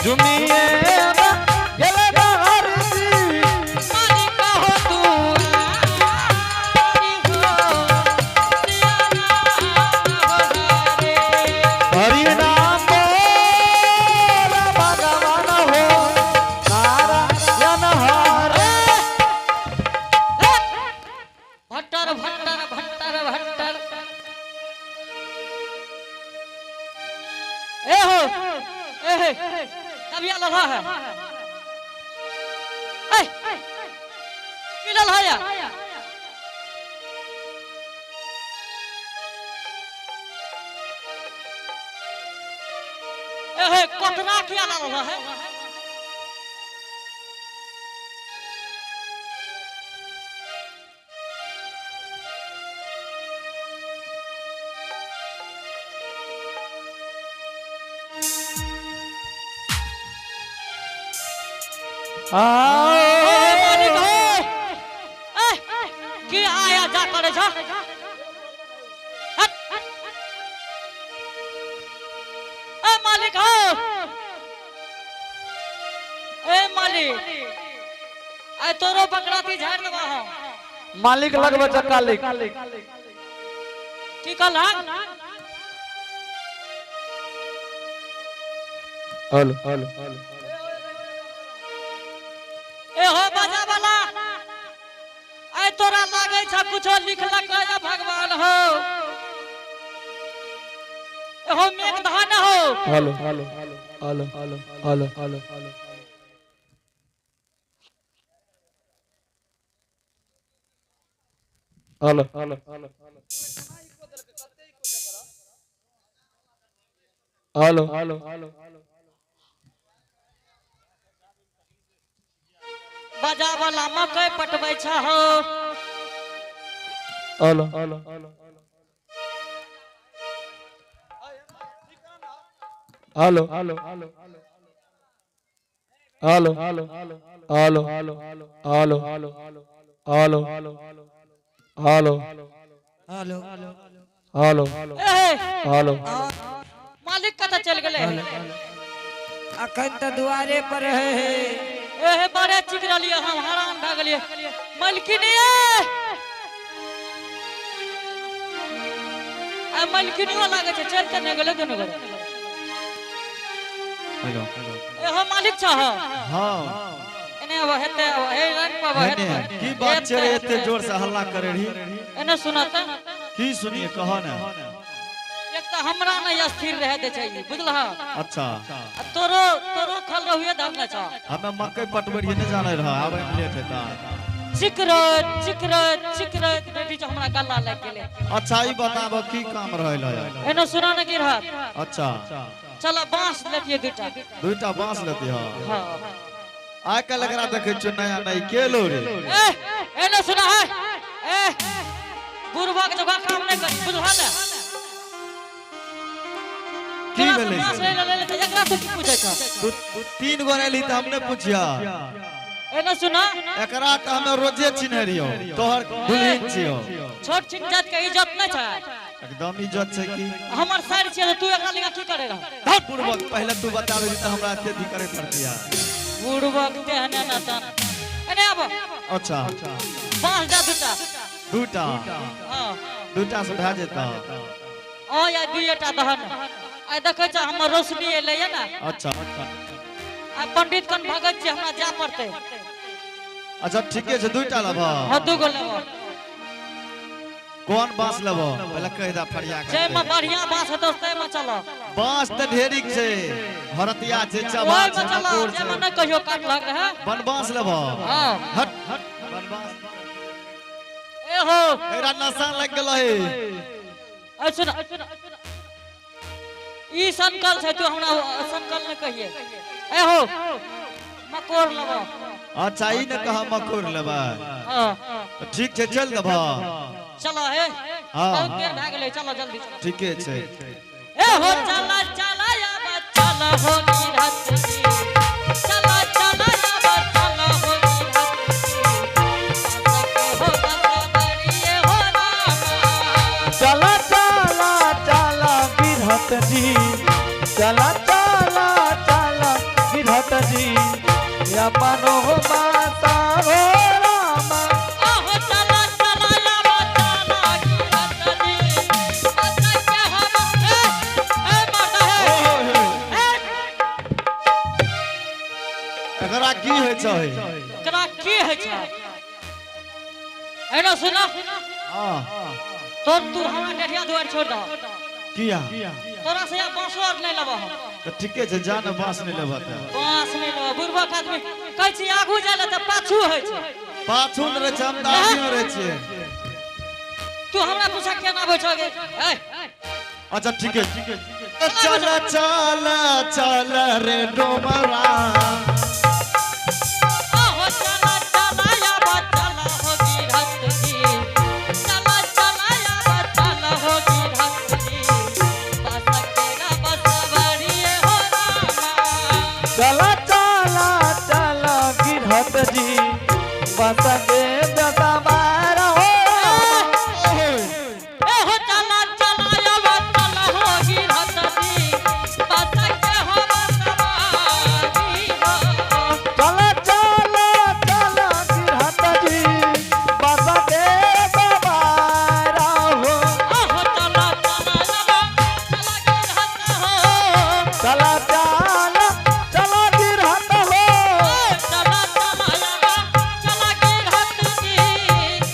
जुमिए गेले हरजी। मालिक हो तू हरि नाम बोल भगवान हो नारायण हरे। भट्टर भट्टर भट्टर भट्टर ए हो ए हे कभी लड़ा है ए की लड़ा या ए हे कतना किया लड़ा है। ए मालिक हो ए की आया जा करे छ हट। ए मालिक हो ए मालिक ए तोरो बकराती झाड़ देबा हम। मालिक लगबे चकालिक। की कहलक? हेलो हेलो ए हो बाजा वाला ए तोरा लागे छ कुछो लिखलक है या भगवान हो ए हो मेघ धान हो। Hello hello hello hello hello hello hello hello hello hello. बाजा वाला मकई पटबै छ हो। Hello hello hello hello hello hello hello hello hello hello hello hello ए हेलो। मालिक कतऽ चलि गेलै? अखन तऽ दुआरे पर है। ए हे बड़े चिक रहलियै हम हरान भए गेलियै मलकिनी ए आ मलकिनियो लागै छै चलि तऽ नहि गेलै दुनू गोरे। हेलो। ए हो मालिक छ हो। हाँ। एने आबो हेतै आबो हे रंग पाबो हेने, हेतै। की बात छै रे एते जोर से हल्ला करे रही? एने सुनत। की सुनिए कह ने। एक तऽ हमरा नहि स्थिर रहै दै छै ई, बुझलह? अच्छा। आ तोरो तोरो खल रहुए धरने छ। हमे मकई पटबै रहियै नहि जानै रह आबै मे लेट हेता। चिकरैत चिकरैत चिकरैत बेटी छ हमरा गला लागि गेलै। अच्छा ई बताब की काम रहल है? एने सुना ने की रहत। अच्छा। चल बांस लेतियै दूटा। दुईटा बांस लेती हँ? हाँ। आइ काल्हि एकरा देखै छियौ नया नई के लो रे। ए एने सुना है ए बुढ़बा के जगह काम नहीं करी बुझलह ने? की तोरा से भेलै? बांस ले ले ले एकरा से की पूछै छ? तू तीन गो एली तऽ हम नहि पुछिया। एने सुना। एकरा तऽ हमे रोजे चिन्है रहियौ तोहर दुल्हिन छियौ। छोट छिन जात के इज्जत नहीं छै। एकदम इज्जत छै की। हमर साइड छियै तऽ तू एकरा लिगा की करे रह? धत बुड़बक पहिले तू बताबे तऽ हमरा एते अथी करे पड़तिया। बुढ़बक तेहने न तन एने आबो। अच्छा। बांस दे दूटा। दूटा? हाँ। दूटा से भए जेता? ओ या दुइटा दहन आइ देखै छ हमर रोशनी एलै या ने। अच्छा। आ पंडित कन भगत जी हमरा जाय पड़तै। अच्छा ठीके छै दूटा लेबह? हाँ दू गो लेबो। कोन बांस लेबह पहिले कहि दे फरिया के। जाहिमे बढ़िया बांस हेतौ ताहिमे चल। बांस तऽ ढेरिक छै हरतिया छै चबा ओहिमे छै चल मकोर जाहिमे छै। नहि कहियो काटलक रहै। बनबांस लेबह? हाँ। हट हट बनबांस। ए हो एकरा नशा लागि गेल है। ऐ सुन ई सनकल छै तू हमरा सनकल नहि कहिए। ए हो मकोर लेबो। अच्छा ई ने कह मकोर लेबै। हाँ। ठीक छै चल देबह। चलो हे। हाँ। बहुत देर भए गेलै चलो जल्दी चलो। ठीके छै। ए हो चला चला आब चल हो गिरहत जी चला चला आब चल हो गिरहत जी हो बसवरिये हो रामा। चला चला चला गिरहत जी चला चला चला। एकरा की होइ छै? एकरा की होइ छै? एना सुना। हाँ। तोर तू हमरा डेढ़िया दुआर छोड़ दह। किया? तोरा से यहाँ बांसो आर नहीं लेबह हम। तऽ ठीके छै, जा ने, बांस नहि लेबह तऽ। बांस नहीं लेबह। बुढ़बक आदमी कहै छी आगू जाय लए तऽ पाछू होइ छै। पाछू नहि रहै छै, हम तऽ आगियो रहै छियै। तू हमरा पूछा केना आबै छौ गे? ए। अच्छा ठीके। चल चल चल रे डोमरा। आहो चल चल आब चल हो गिरहत जी, चल चल आब चल हो गिरहत जी, बस केरा बसवरिए हो रामा। चला चला चला गिरहत जी, बस के दसवार हो। ए हो चल चल आब चल हो गिरहत जी, बस के हो बसवारी हो। चला चला चला गिरहत जी, बस के दसवार हो। आहो चल चल आब चल गिरहत हो। चला चला चला गिरहत हो। चल चल आब चल गिरहत जी,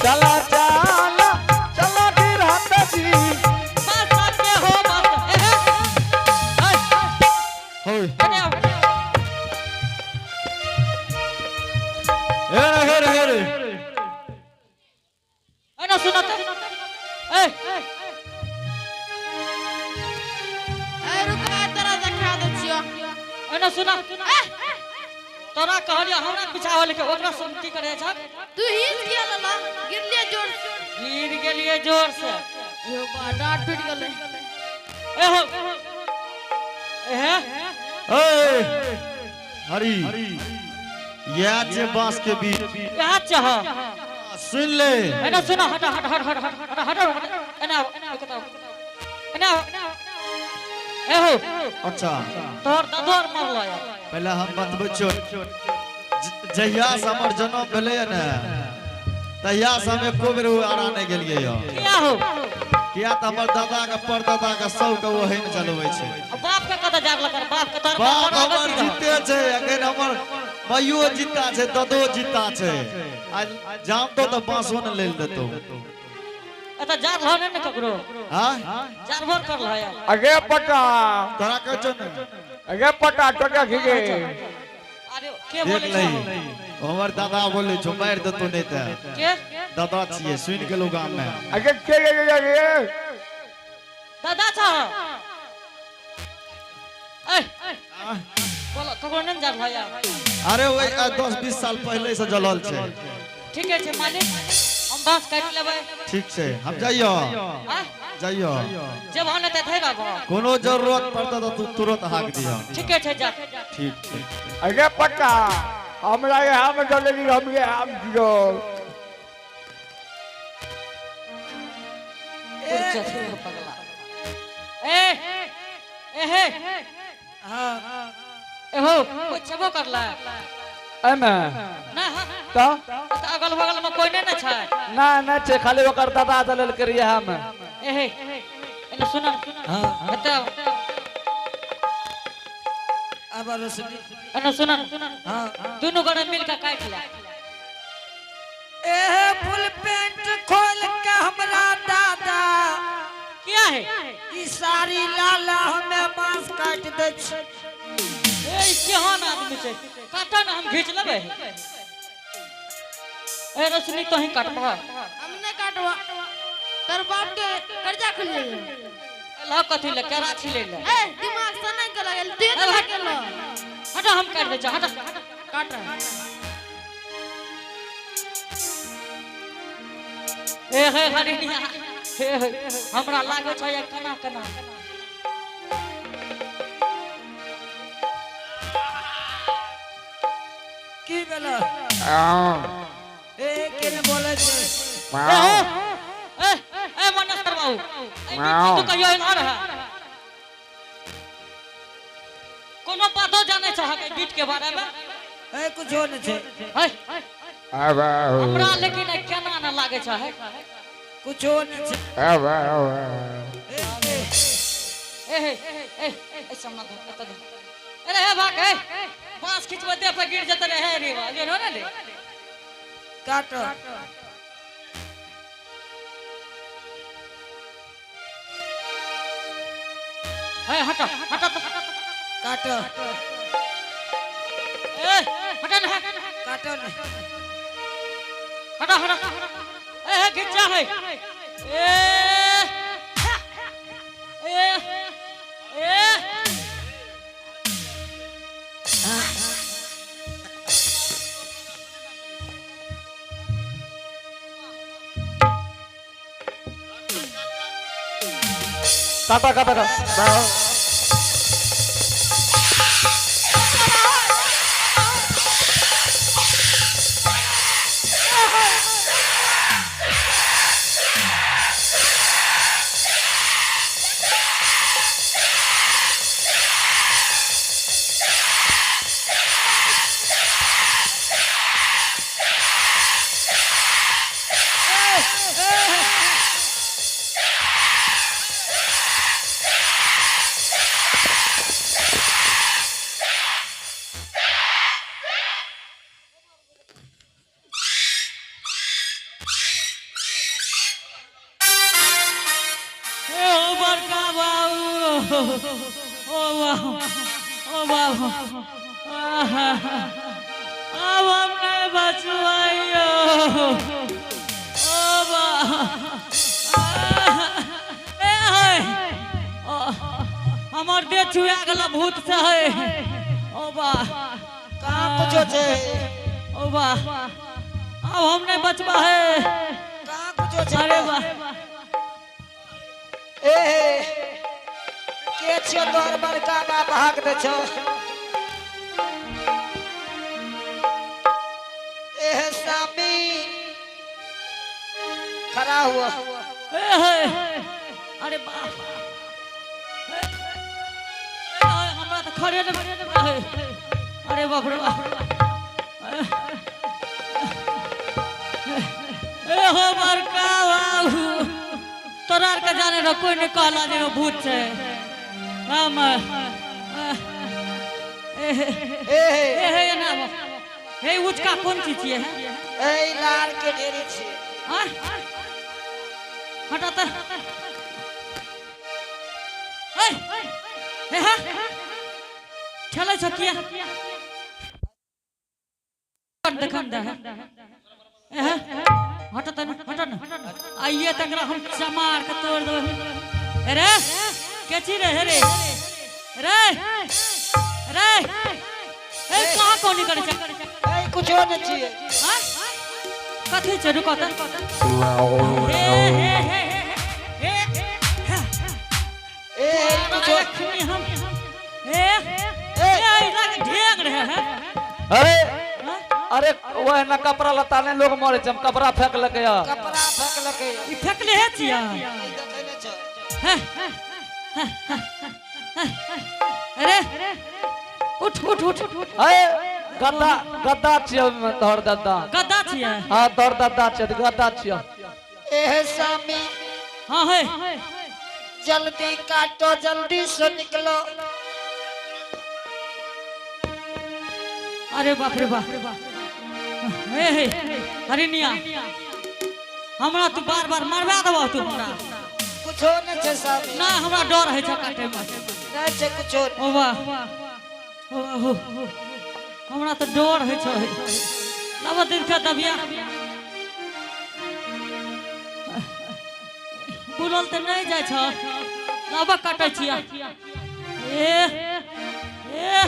चला चला चला गिरहत जी, बस के हो बस। ए हे होय। कने आओ। हे रे हे रे हे रे। एना सुन त। ए। ए रुक, तोरा देखा दै छियो। एना सुन, तोरा कहलियो हमरा पीछा होल के ओकरा सुन की करे छ? तू हिल किया लला? गिरलिए जोर से? गिर गेलिए जोर से। ए बा, डाँट टूट गेलै। ए हो ए हे। ए हरी, इएह छै बांस के बीच। यहाँ चह। सुन ले। एना सुन, हट हट हट हट हट हट हट, एना आओ, एना आओ, एना आओ। ए हो। अच्छा। तोहर दादो आर मरलो या? पहिले हम बतबै छियौ, जहिया से हमर जन्म भेलैए ने, तहिया से हम एको बेर ओ आरा नहि गेलियै यऽ। किया हो? किया तऽ हमर दादा के परदादा के सबके ओही मे चलबै छै। आ बाप के कतऽ जारलक? बाप के तोहर बाप बड़ा हमर गलती रहौ। जीते छै, एखन हमर माइयो जीता छै, ददो जीता छै। आ जानतो तऽ बांसो ने लेल देतौ। एतऽ जार रहो ने ककरो। हाँ? जारबो करल है। अगे पटा। तोरा कहै छौ ने। अगे पटा टोटा खिगे। अरे के देख बोलै लही, छौ? हमर दादा बोलै छौ, मारि देतौ नहि तऽ। के? दादा छियै, सुनि गेलौ गाम मे। अगे के गे गे गे? दादा छौ? ए बोलो, ककरो नहीं जार रहो यार। अरे ओहि 10-20 साल पहिले से जलल छै। ठीक है मालिक, हम बांस काटि लेबै। ठीक छै, हम जाइयो। आँ? जाइयो। जब आने तऽ धरि आबो। कोनो जरूरत पड़तौ तऽ तू तुरंत हाक दिह। ठीक है जा। ठीक छै। अगे पटा, हमरा यहाँ में चले हम ये हम जियो। पगला। ए ए हे। हाँ। ए हो, कोई छेबो करला? एमे? ना हाँ। तो? तऽ अगल बगल में कोई नहीं ने छै? ना ना छे, खाली ओकर दादा चलल करिए हम। ए हे, एने सुन। हाँ। एतऽ आउ। अब रोशनी। एने सुन। हाँ। दुनू गोरे मिल के काटि ले। ए फुल पेंट खोल के हमरा दादा। किया है? ई साड़ी लाला, हमें बांस काट दै छै। ए, ई केहन आदमी छै? काटऽ ने, हम घीच लेबै। ए रोशनी, तोही काटबह? हम नहि काटबो, तोर बाप के कर्जा खुलि गेलै। लह कथी ले केरा छिलै ले? ए दिमाग से नहि गेल गेल तू नहि गेल। हट, हम काटि दै छियै, हट। काट। ए हे हरिणिया, हे हे, हमरा लागै छै ये केना केना। की भेलो? ए के ने बोलै छै? ए हो, ए ए मनेश्वर बाबू, ए बीच तू कहियो एना रहे? कोनो बातो जानै छ के बीट के बारे में? ए कुछो नहि छै। है हमरा लेकिन ए केना न लागै छ है। कुछो नहि छै। ए, ए, ए हे, ए ए सामना धर, एतऽ धर। अरे हे भाग, हे। बांस खिंचबे देह पर गिर जते रहे रे बा गेल हो ना ले काटो हे हटो हटो तो काटो ए हटो ना काटो ना हटो हटो ए हे खिंचा है ए ए ए काटा काटा काटा ए ओ बड़का बाबू ओ बाबू ओ बाबू आहा, अब हम नहीं बचवाइयो ओ बा आहा, ए है ओ, हमर देह छुआ गेल भूत से है ओ बा कहाँ कुछो छे ओ बा अब हम नहीं बचबा है कहाँ कुछो छे अरे बा ए के छियो तोहर बड़का बाप हाक दे छो ए सामी खड़ा हुआ ए हे, अरे बाप ए, ए, हमरा तऽ खड़े नहि हे। अरे बाप रे बाप ए हो बड़का बाबू तोरा आर के जाने रह कोई नहीं कहला जे भूत छै हम ए हे ए ए हे ना हे ऊँचका कोन चीज छियै हे ए लाल के ढेरी छे आँय? हटा तऽ ए हे हा खेलै छौ किया देखन दे हे ए हे हट तऽ हट न आइए तकरा हम चमार के तोड़ देबै अरे के छी रे हे रे रे रे ए कहाँ कोनी करै छै ए कुछो नहीं छिए आँय? कथी छै रुको तऽ हे हे हे हे हे ए कुछो अखनी हम हे ए ए ढेंग रहे हैं अरे हाँ? अरे वह ना कपड़ा लता ने लोग मरे छै हम कपड़ा फेंक लके या कपड़ा फेंकलकै ई फेंकले हे छिया ई देखै नै छो हैं? अरे उठ उठ उठ अरे गद्दा गद्दा छियो तोहर दादा गद्दा छिया हाँ तोहर दादा छियो गद्दा छियो ए सामी हाँ है जल्दी काटो जल्दी से निकलो अरे बाप रे बाप हे हे अरे निया हमरा तू बार बार मरवा देबह तू हमरा कुछो नहीं छे सामी ना हमरा डर है छै काटे में नहीं छे कुछो ओ वाह ओ बाबू हमरा तऽ डर होइ छै लाबऽ दिन के दबिया बुलल तऽ नहि जाइ छ लाबऽ काटै छियै ए ए